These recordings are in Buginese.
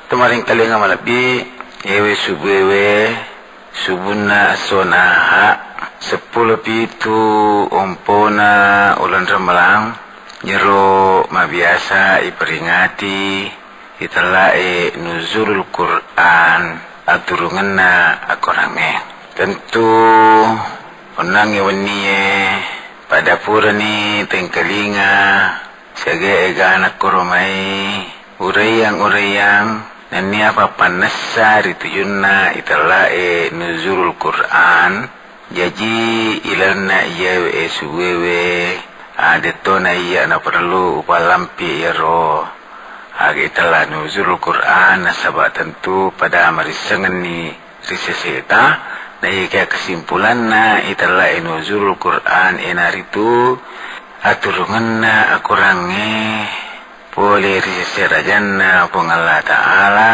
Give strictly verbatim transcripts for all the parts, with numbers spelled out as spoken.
Tomarengkalinga malebbi, ewe subuewe, subunna essona Aha, seppulo pitu ompona uleng Ramalang, iyaro mabiasa iperingati itellae Nuzulul Quran, aturungenna akorangnge. Tentu onnangnge wennie pada purani tengkalinga siaga egana koromai uraiang-uraiang nennia pappannessa ri tujunna itellae Nuzulul Quran. Jaji ilalenna iyawe subuewe, a, dettona iya naparellu upallampi iyaro aga itella Nuzulul Quran, nasaba tentu pada marissengenni ri seseta, naiyakea kesimpulanna itellae Nuzulul Quran enaritu aturungenna akorangnge pole ri sese rajanna Puang Allah Ta'ala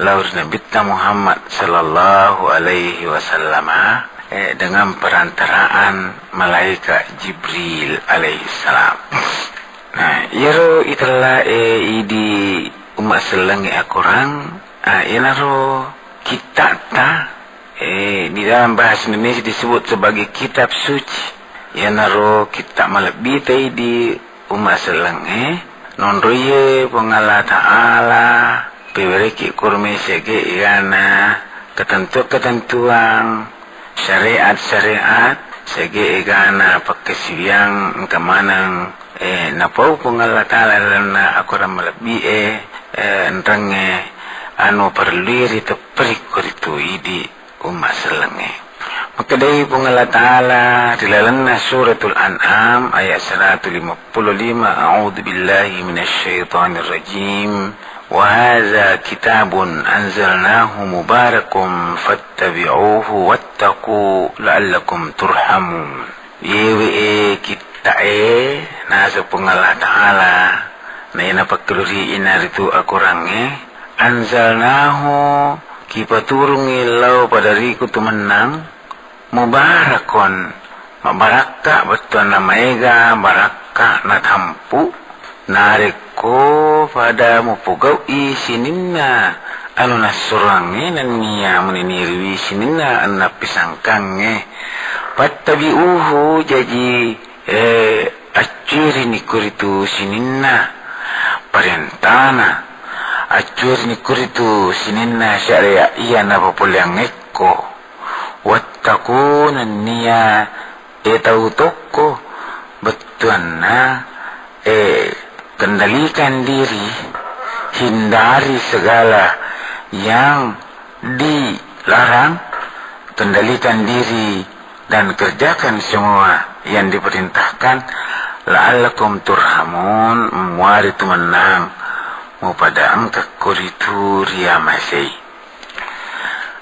lao ri Nabitta Muhammad sallallahu alaihi wasallama, eh, dengan perantaraan malaikat Jibril alaihi salam. Nah, iyaro itellae idi umma sellengnge akorang, ah, iyanaro kitta'ta, eh, di dalam bahasa Indonesia disebut sebagai kitab suci. Iyanaro kitta malebbita idi umma sellengnge, nonroiye Puang Allah Ta'ala, pewereki koromai siaga egana ketentuan-ketentuan, syariat-syariat, siaga egana pakkasiwiang engka maneng, eh, napau Puang Allah Ta'ala lalenna akorang malebbi'e, eh, enrengnge, anu parellui ritepperikko ritu idi umma sellengnge. Makkedai Puang Allah Ta'ala ri lalenna Suratul An'am ayat seratus lima puluh lima, "A'udzu billahi minasyaitonir rajim. Wa hadza kitabun anzalnahu mubarakun fattabi'uhu wattaqu la'allakum turhamun." Yewe e kitta'e, naseng Puang Allah Ta'ala, na iya napakkeluri inaritu akorangnge, anzalnahu, kipaturungngi lao pada riku tu mennang, mubarakon, mabbarakka, bettuanna maega barakka natampu, narekko pada mupogau'i sininna anu nassuroangnge nennia muniniriwi sininna anu nappisangkangnge. Fattabi'uhu, jaji, eh, accuirini kuritu sininna parentana, accuirini kuritu sininna syariat iya napapoleangngekko. Wattaqu, nennia, eh, tau tokko, bettuanna, eh, kendalikan diri, hindari segala yang dilarang, kendalikan diri dan kerjakan semua yang diperintahkan, la'allakum turhamun, muari tu mennang mupada engka koritu riamasei.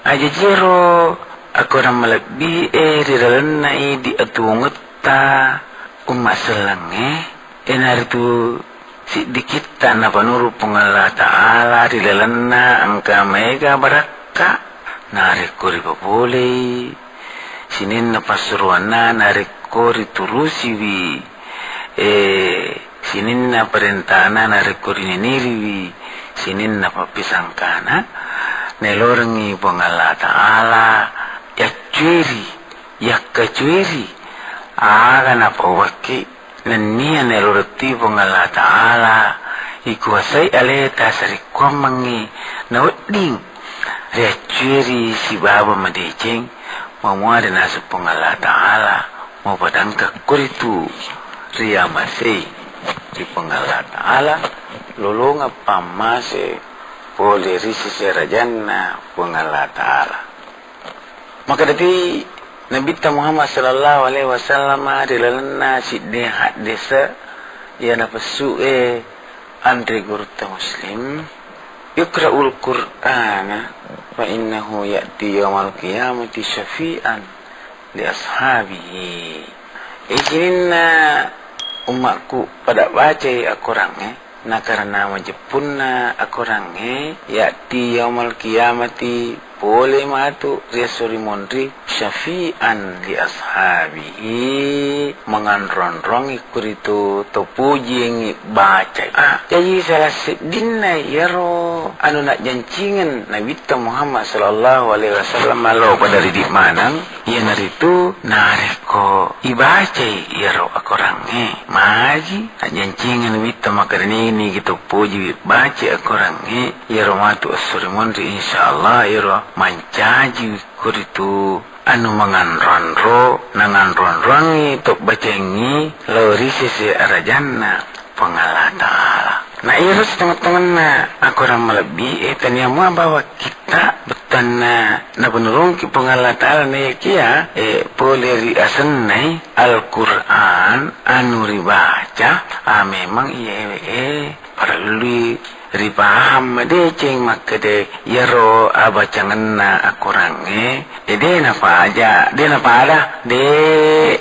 Ajajiero akorang malebbi e ri lalenna idi atuwongetta umma sellengnge, enaritu siddikitta napanuru Puang Allah Ta'ala ri lalenna engka maega barakka, narekko ripapolei sininna passuroanna, narekko riturusiwi, eh, sininna parentana, narekko rininiriwi sininna pappisangkana, naelorengngi Puang Allah Ta'ala yaccueri, yakkacueri aga napauwakki. Nennia naeloretti Puang Allah Ta'ala ikuasai aleta sarikkuammengngi nawedding riaccueri sibawa madeceng, mamuare naseng Puang Allah Ta'ala mupadangka koritu riamasei ri Puang Allah Ta'ala, lolongeng pammase pole ri sese rajanna Puang Allah Ta'ala. Makkedati Nabitta Muhammad sallallahu alaihi wasallam ri lalenna sidde haddese iya napessu'e anre gurutta Muslim, "Iqra'ul Qur'ana fa innahu ya'ti yaumal qiyamati syafi'an li ashabihi." Isininna ummakku pada bacai akorangnge, nakarena majeppunna akorangnge, ya'ti yaumal qiyamati, Pole matu ri esso ri monri, syafi'an li ashabihi, manganrong-rongi kuritu to pujiengngi bacai. Ah, jaji salah seddinna iyaro anu najjancingeng Nabitta Muhammad sallallahu alaihi wasallam lao pada ridi maneng, iyanaritu narekko ibacai iyaro akorangnge, maji najjancingeng Nabitta makkeda, nigi-nigi to pojiwi bacai akorangnge, iyaro matu esso ri monri, insyaallah iyaro mancaji kuritu anu manganrong-ronro, nanganrong-rongi to bacaengngi lao ri sese arajanna Puang Allah Ta'ala. Na iyaro sitongeng-tongenna akorang malebbi e, tania mua bawa kitta bettuanna napenurungki Puang Allah Ta'ala naiyakia, e, pole ri asennai Al-Qur'an anu ribaca, a, memang iyae, e, parellui ripahang madeceng makkeda iyaro abacangenna akorangnge, e, de napaja, de napada, de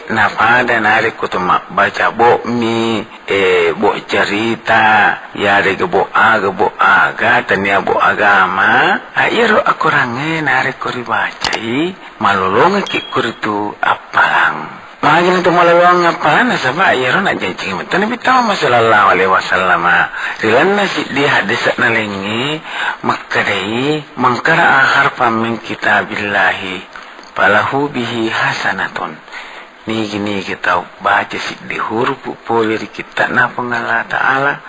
napada narekko to mabbaca bokmi, e, bok carita, yarega bok aga, bok aga, tania bok agama, a, iyaro akorangnge narekko ribacai, malolongekki kuritu appalang. Magi natu maloloang appalang, nasaba iyaro najjancingeng metto Nabitta Muhammad sallallahu alaihi wasallama. Ri lalenna siddi haddese'na laingnge makkedai, "Man qara'a harfan min kitabillahi falahu bihi hasanatun." Nigi-nigi tau baca siddi hurupu pole ri kitta'na Puang Allah Ta'ala,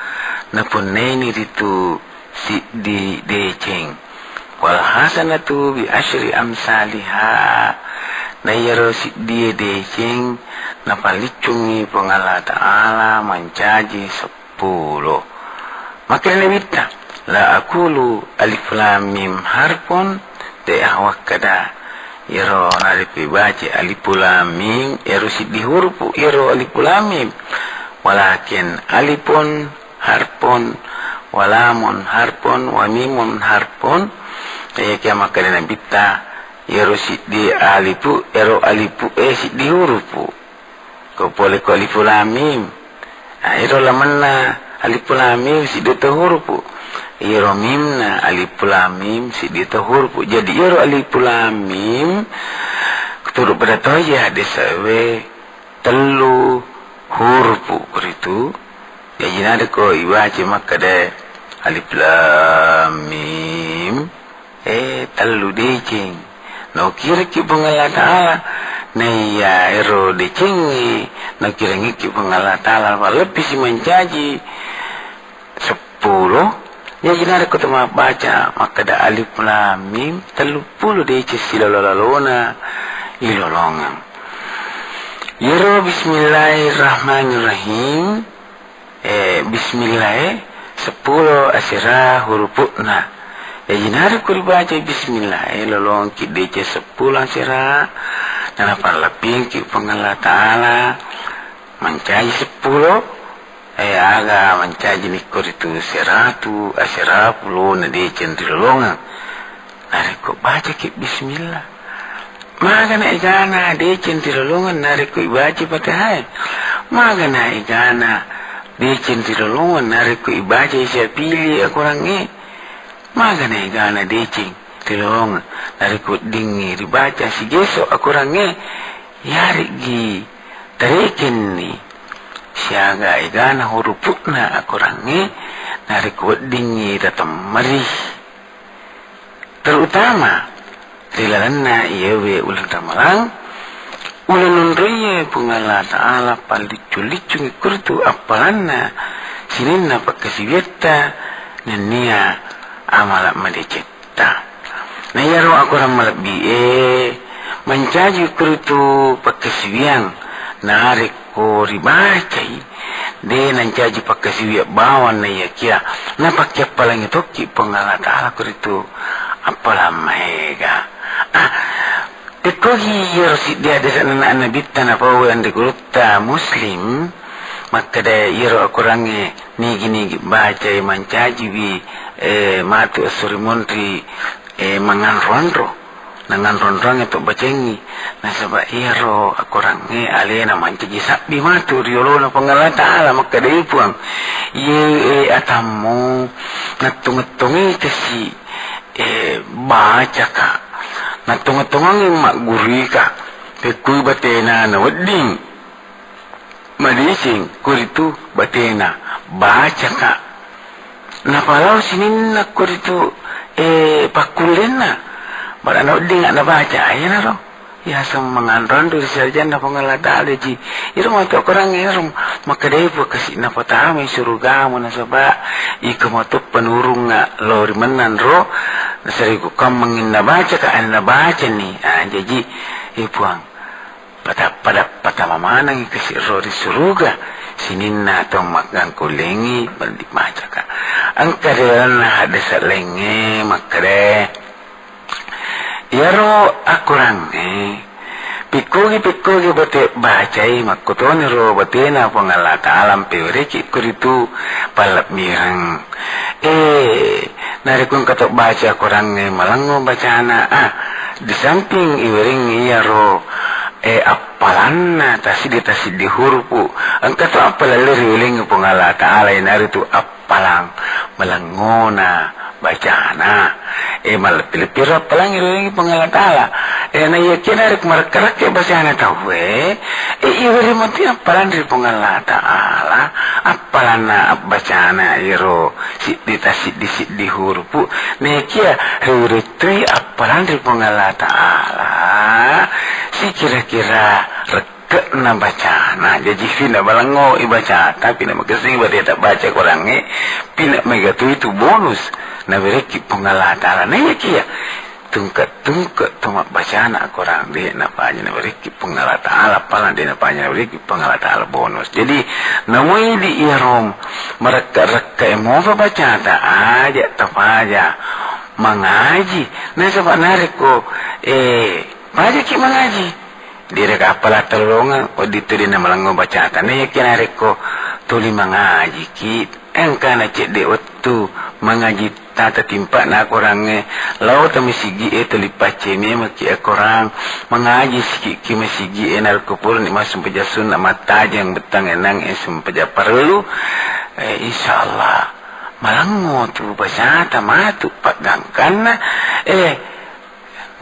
napunnaini ritu siddi deceng. Wal hasanatu bi asyri amsaliha. Na iyaro siddie deceng napalliccungngi Puang Allah Ta'ala mancaji seppulo. Makkeda Nabitta, "La aqulu alif lam mim harfun," de awakkeda iyaro narekko ibaca alif lam mim, iyaro siddi hurupu iyaro alif lam mim. Walakin alifun harfun, wa lamun harfun, wa mimun harfun. Iyakiya makkeda Nabitta, iyaro siddi alifu, iyaro alifu e siddi hurupu. Ko pole ko alifu lam mim. Nah, iyaro lamenna alifu lam mim siddi to hurupu. Iyaro mimna alifu lam mim siddi to hurupu. Jadi iyaro alifu lam mim, turu pada toje haddese'e, tellu hurupu kuritu. Jaji narekko ibaca makkeda alif lam mim, e, tellu deceng. Naukirekki Puang Allah Ta'ala. Naiya ero decengnge naukirengekki Puang Allah Ta'ala, malebbisi mancaji seppulo. Jaji narekko to mabbaca makkeda alif lam mim, telluppulo deceng silolo-lalona ilolongeng. Iyaro bismillahirrahmanirrahim, e, bismillah e seppulo asera hurupu'na. Jaji narekko ribaca bismillah e, lolongki deceng seppulo asera, nanapallebbiengki Puang Allah Ta'ala mancaji seppulo. E, aga mancaji nikko ritu seratu, asera pulona deceng rilolongeng. Narekko bacaki bismillah, magana egana deceng rilolongeng narekko ibaca Fatihah e? Magana egana deceng rilolongeng narekko ibaca Syafili akorangnge? Magana egana deceng rilolongeng narekko weddingngi ribaca sigeso akorangnge? Yareggi tarekenni siaga egana hurupu'na akorangnge narekko weddingngi tatemmeri, terutama ri lalenna iyewe uleng Ramalang, uleng nonroiye Puang Allah Ta'ala palliccu-liccungi kuritu appalanna sininna pakkasiwiatta nennia amala madeceng. Ta. Na iyaro akorang malebbi e, mancaji kuritu pakkasiwiang narekko ribacai, de nancaji pakkasiwiang bawang naiyakia napakkiappalangi tokki Puang Allah Ta'ala kuritu appalang maega. Ah, Tekkogi iyaro siddi haddese'na Nabitta napau anre gurutta Muslim, makkeda iyaro akorangnge nigi-nigi bacai mancajiwi, e, matu esso ri monri, e, manganro-anro, nanganro-anroangnge to bacaengngi, nasaba iyaro akorangnge alena mancaji sabbi matu ri olona Puang Allah Ta'ala, makkeda, "E Puang, iye, e, atammu nattonge-tongekasi, e, bacaka." Nattongeng-tongengngi magguruika, pekkui batena nawedding madeceng, koritu batena bacaka. Napalao sininna koritu, eh, pakkullenna, mara naweddinga nabaca, iyanaro. Yaseng manganro-anro ri sarijanna Puang Allah Ta'ala ji. Iro matu Akorangnge ero makkedai Puang, kasi napatamai surugamu nasaba iko matu penurungnga lao ri mennang ro, nasariku kammengngi nabacaka, eh, nabacani. Ah, jaji, eh, Puang, pada, pada, patama manengngi kasi ro ri suruga sininna tau maggangkullengngi melli macaka. Engka ri lalenna haddese laingnge makkeda, iyaro Akorangnge, pikkogi-pikkogi bate bacai, makkutoniro batena Puang Allah Ta'ala mpewereki koritu pallebbireng. Eh, narekko engka to baca Akorangnge malengngo bacana, ah, di samping iwerengngi iyaro, eh, appalanna tasiddi-tasiddi hurupu, engka to appalang riwelengngi Puang Allah Ta'ala, iyanaritu ap- palang malengngona bacana. Eh, malleppi-leppiro appalang iwerengngi Puang Allah Ta'ala. Eh, naiyakia narekko marekka-rekka bacana tauwe, eh, iwereng matu appalang ri Puang Allah Ta'ala, appalanna abbacana iro siddi tasiddi-siddi hurupu. Naiyakia riwerettui appalang ri Puang Allah Ta'ala, sikira-kira rek- ke'na bacana. Jaji, pina malengngo ibacata, pina makessing bateta baca Korangnge, pina maega tu itu bonus nawerekki Puang Allah Ta'ala. Naiyakia tungke-tungke to mabbacana Korang de' napaja nawerekki Puang Allah Ta'ala, appalang de' napaja nawerekki Puang Allah Ta'ala bonus. Jadi, namoi di iyaro marekka-rekka e mopa bacata, aja tapaja mangaji. Nasaba narekko, eh, pajaki mangaji, de' rega appala talolongeng, wedding tu de' namalengngo bacata. Naiyakia narekko tuli mangajiki, engkana cedde wettu mangaji tata timpa'na Akorangnge, lao to masigi'e, tuli pacce memekki Akorang, mangaji sikikki masigi'e, narekko purani massempajang sunna mattajeng bettuangnge, nangnge sempajang parellu, eh, insya Allah malengngo tu bacata matu paggangkanna, eh,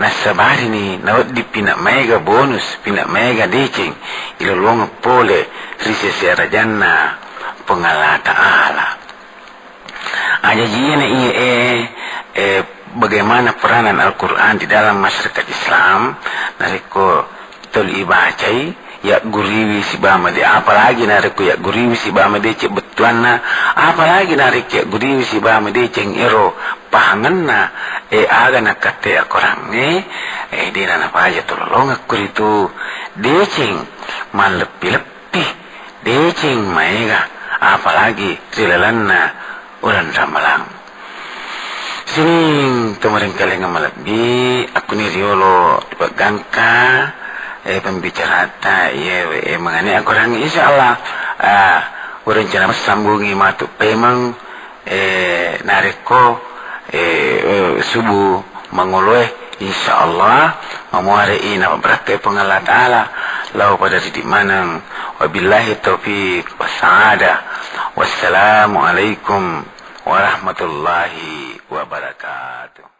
Nassabarini nawedding pina maega bonus, pina maega deceng ilolongeng pole ri sese arajanna Puang Allah Ta'ala. Ajaji iyana iye, eh, eh, bagaimana peranan Al-Quran di dalam masyarakat Islam, narekko tuli ibacai, yagguriwi sibawa made-, apalagi narekko yagguriwi sibawa madeceng bettuanna, apalagi narekko yagguriwi sibawa madeceng ero pahangenna, e, aga nakkatte akorangnge, e, dena napaja tololongeng kuritu deceng malleppi-leppi, deceng maega, apalagi ri lalenna uleng Ramalang. Sining to marengkalinga malebbi, akkuni riolo ripeggangka, eh, pembicarata, iye, eh, mengani akorangnge, insya Allah, ah, urencana massambungi matu pemeng, eh, narekko, eh, eh, subuh mangoloe, insya Allah, mamuare i napabbarakkai Puang Allah Ta'ala, lao pada ridi maneng. Wabillahi taufiq wassa'adah. Wassalamualaikum warahmatullahi wabarakatuh.